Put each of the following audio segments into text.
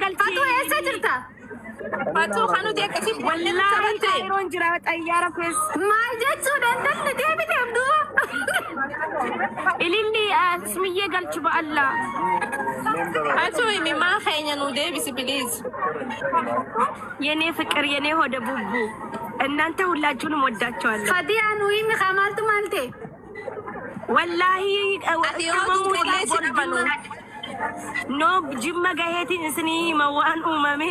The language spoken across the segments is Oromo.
galchee. Fatuu eessa jirta? Fatuu kan nuti akkasii Wallaahi taphatte. Kaayiroon jira xayyaara keessa. Maal jechuudha intalli deebiteef duuba? Ililli Asmiyyee galchi ba'allaa. Fatuu himi maa keenya nu deebisi please. የኔ ፍቅር የኔ ሆደ ቡቡ እናንተ ሁላችሁንም ወዳቸዋለሁ። Fatiyaa nu himi kaa maaltu maal ta'e? ወላሂ Ati yoo duute si dhabanu. No, Jimma gaheetiin isinii hima waan uumame.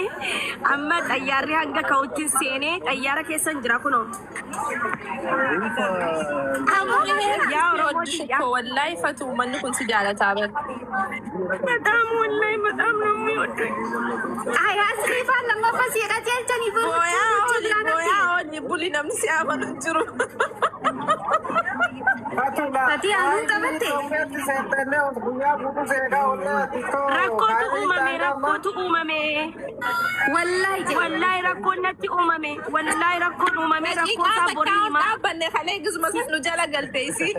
Amma xayyaarri hanga ka'utti seenee xayyaara keessan jira kunoo. Yaa Oromoo biyya. Wallaahi Fatuu uummanni kun si jaalataa bar. በጣም ወላሂ በጣም ነው የሚወዱኝ። Ay, asii faan lammaffaa si qajeelchanii Booyaa ooli booyaa ooli buli namni si amanu hin jiru. Fatiyaa nuun taphatte. Rakkootu uumame, rakkootu uumame. Wallaahi jedhe. Wallaahi rakkoon natti uumame. Wallaahi rakkoon uumame, rakkoo Daqiiqaa isaa takkaa borii ol hima. dhaabbanne kalee gisuma san nu jala galte isiin.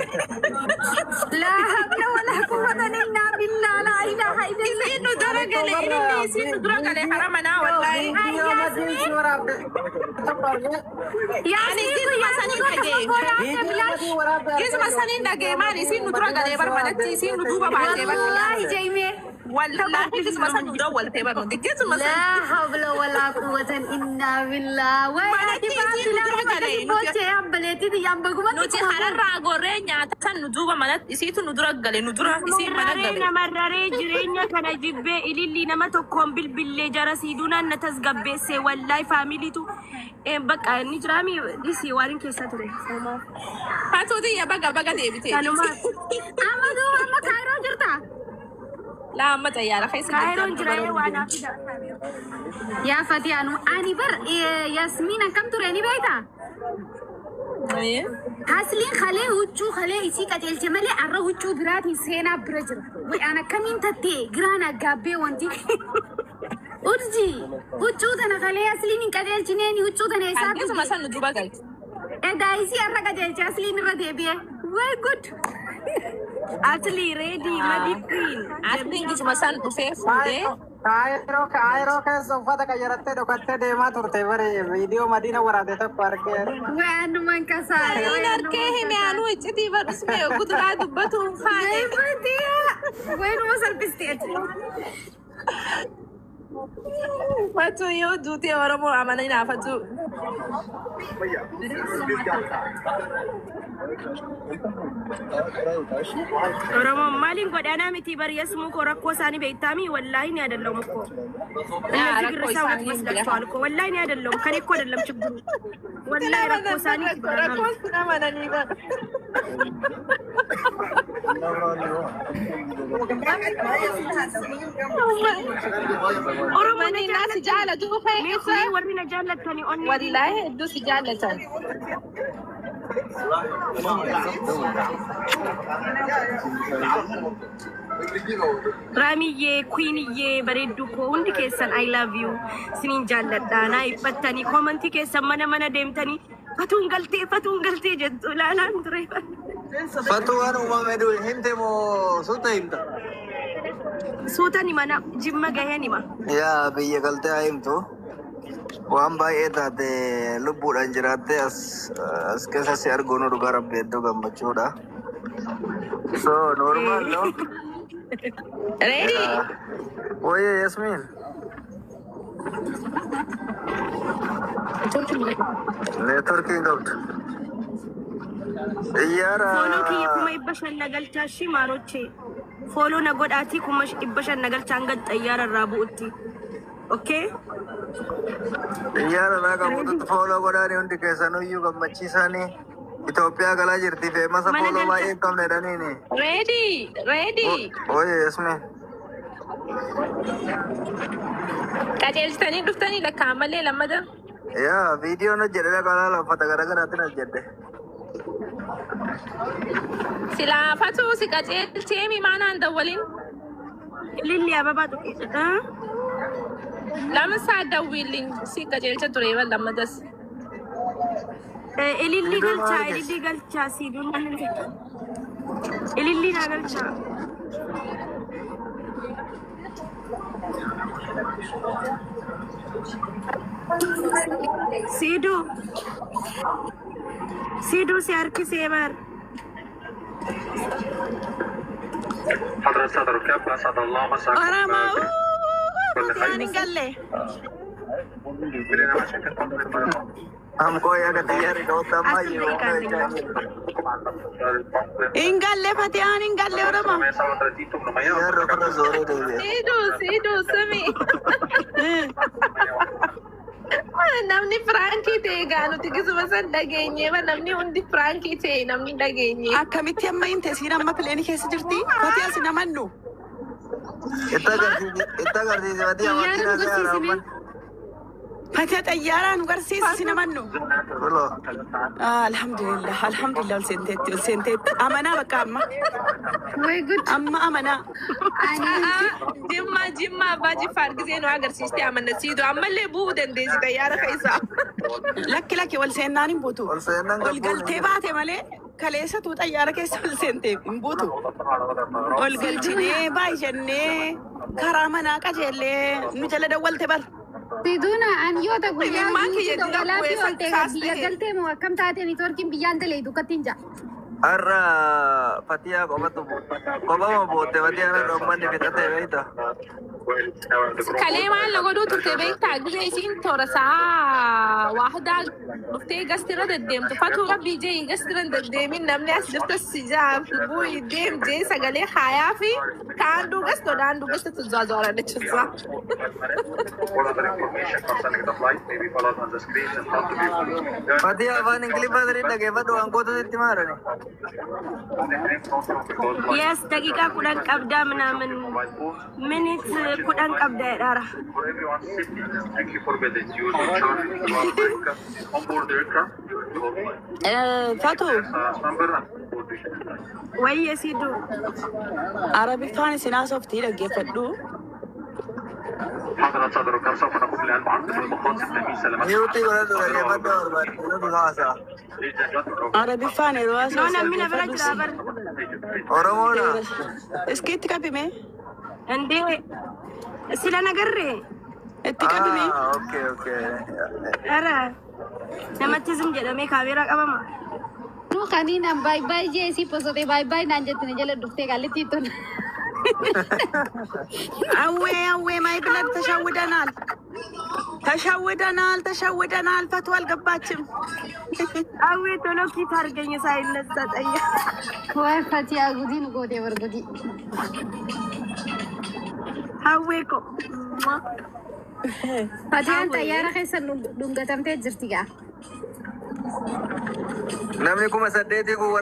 لا حول ولا قوة إلا بالله لا إله إلا الله. Isiin nu dura gale inni isiin nu dura gale hara manaa wallaahi. Ani gisuma saniin dhagee. Gisuma saniin dhagee maali isiin nu dura galee bar manatti isiin nu duuba baatee bar. والله جيمي. Wallaahi gisuma san nu dawwalte bar nuti gisuma san. لا حول ولا قوة إلا بالله. Manatti isiin nu dura gale. Nuti hararraa gorree nyaata san nu duuba manatti isiitu nu dura gale nu dura isiin mana Mararee gale. na mararee jireenya kana jibbee ililli nama tokkoon bilbillee jara siiduunaan na tasgabbeesse wallahi faamiliitu bakka inni jiraami dhisii waan hin keessa ture. Fatuu tiyya baga baga deebite. Kanumaaf. Amma duuba amma Kaayiroo jirta? Laa amma xayyaara keessa Kaayiroon jira waan haafidha. Yaa Fatiyaanu ani bar Yasmiin akkam ture ni beektaa? Asliin kalee huccuu kalee isii qajeelche malee arra huccuu biraatiin seenaa bira jira. Way an akkamiin tattee giraan aggaabbee wanti. Urji huccuu tana kalee asliin hin qajeelchineeni huccuu tana isaa Gisuma san nu duuba galte. Edaa isii arra qajeelche asliin irra deebi'e. Way good. Atli ready madi queen. Asliin gisuma san dhufee fuudhee. Kaayiroo keessa uffata qayyarattee dhokattee deemaa turte bari viidiyoo Madiina waraabde tokko argee. Way anumaan kasaare. Niin arkee hime anuu iccitii badhusme guduraa dubbatu hin faane. Way Fatiyaa. Way numa salphisteeti. Fatuu yoo duutee Oromoo amanii naa fatuu. Oromoon maaliin godhaanaa miti bari yasmuu koo rakkoo isaanii beektaami wallaahi ni አይደለሁም እኮ እነዚህ rakkoo ግርሳ እውነት isaanii ይመስላችኋል እኮ ወላሂ እኔ አይደለሁም ከኔ እኮ አይደለም ችግሩ ወላሂ rakkoo isaanii Rakkoon sin amananii bara. Oromoo na Manii naa si jaalatu mee keessa. kunii warri na jaallattanii onnee Wallaahi hedduu si jaalatan. Raamiyyee queeniyye bareedduu koo hundi keessan I love you sinin jaalladha naa iffattanii commentii keessan mana mana deemtanii fatuun galtee fatuun galtee jettu ilaalaan ture. Fatuu waan uumame himte moo suuta himta? Suutan hima na Jimma gaheen hima. Yaa biyya galtee haa himtu. Waan baay'ee taate lubbuudhaan jiraattee as as keessa si arguun dhugaa rabbi hedduu gammachuudha. So normal no? Ready? Oye Yasmin. Networking qabdu. Xiyyaara. Follow kiyya 500,000 na galchaa shi maarochee. Follow na godhaatii 500,000 na galchaa hanga xayyaara irraa bu'utti. Okay? Xiyyaara irraa qabututti follow godhaanii hundi keessanuyyuu gammachiisanii Itoophiyaa galaa jirti feemasa Mana follow galcha. Baay'ee hin qabne jedhaniini. Ready? Ready? Oye Yasmin. Qajeelchitanii dhuftanii lakkaa'an malee lammata. Yaa viidiyoon hojjedhe dhaqaa uffata garaagaraatiin hojjedhe. Silaa fatuu si qajeelchee maanaan dawwalin. Lilli ababaa tuqe. Lama saa dawwiilin si qajeelcha ture lammatas. Ililli Viidiyoo galchaa maal keessa? Ililli galchaa siiduun ililli naa galchaa. Siduu. Siduu si harkisee bar. حضرة السادة الركاب أسعد الله مساكم Oromoo بكل Fatiyaan hin خير. galle. كلنا عشان كده Am koo yaada xiyyaarri dhawwataa Asir baay'ee daqiiqaa waan Hin galle Fatiyaan hin galle Oromoo. 737 800 Xiyyaarri ofirra zooree deebi'e. Siduu siduu sami. Namni firaankii ta'e egaa nuti gisuma san dhageenye namni hundi firaankii ta'e namni dhageenye. Akkamitti amma himte siin amma pileenii keessa jirti? Fatiyaa si namannu. Itti agarsiisi itti agarsiisi Fatiyaa Xiyyaara nu makiinaa seera garsiisime. amman. Fatiyaa xayyaaraa nu garsiisi si namannu. Kuloo. Alhamdulillah alhamdulillah ol seenteetti ol seenteetti. Amanaa bakka amma. Way good. Amma amanaa. Ani Jimma jimma abbaa jifaar gisee nu agarsiiste amanna siidu ammallee bu'uu dandeessi xayyaara keessaa. Lakki lakki ol seennaan hin buutu. Ol seennaan Ol galtee baate malee kaleessatu xayyaara keessa ol seentee hin buutu. Ol galchinee baay'annee karaa manaa qajeellee nu jala dawwalte bar. Siduuna an yoo ta'u guyyaa Ilmaan guutuu kiyya dura dawwalaa fi bu'ee ol ta'e saas biyya ta'e. galtee moo akkam taate niitoorkiin biyyaan dalee dukkatti hin ja'a. Har'a Fatiyaa qofatu qofama bootte Fatiyaan har'a uummanni fixatee beekta. Kalee maal na godhuu turte beektaa gisee isiin toora sa'a waahidaa dhuftee gastira deddeemtu fatuu rabbii jee gastira hin deddeemin namni as jirta si jaaf bu'ii deem jee sagalee haayaa fi kaan duugasta odaan duugasta tuzaazuara jechuudha. Fatiyaa afaan Ingiliffaa sirrii dhaggeeffadhu waan gootu sitti maarani. Yes, daqiiqaa 10 qabdaa ምናምን minute 10 qabdaa jedhaara. For everyone's safety, thank you for the use of charge on board the aircraft. Fatu Number and Wayye Siduu. Arabiffaan isin haasoftii dhaggeeffadhu. حضرة السادة الركاب سوف نقوم الآن بعرض المخاطر تأمين سلامتكم. Miyuutii godhadhu dhaggeeffadhu barbaade godhadhu haasa'a. Arabiffaan yeroo No, haasoftu namni na bira dhaggeeffadhu. jira bar. Oromoodha. Iski itti qabime Indee sila nagarree. itti qabime. Ah, okay, okay. Ara namatti zim jedhamee kaameeraa qabama. Nu kaniin an baay baay jee si posotee baay baay naan jettine jala dhuftee qallitti tun. Awwee awwee ማይ ብለድ ተሸውደናል፣ ተሸውደናል፣ ተሸውደናል። ፈቱ አልገባችም። Awwee ቶሎ ኪት አድርገኝ ሳይነሳ ጠያ Way Fatiyaa gudii nu gootee bar gudii. Hawwee ko. Fatiyaan xayyaara keessa dhungatamtee jirti gaa. Namni 8000 kun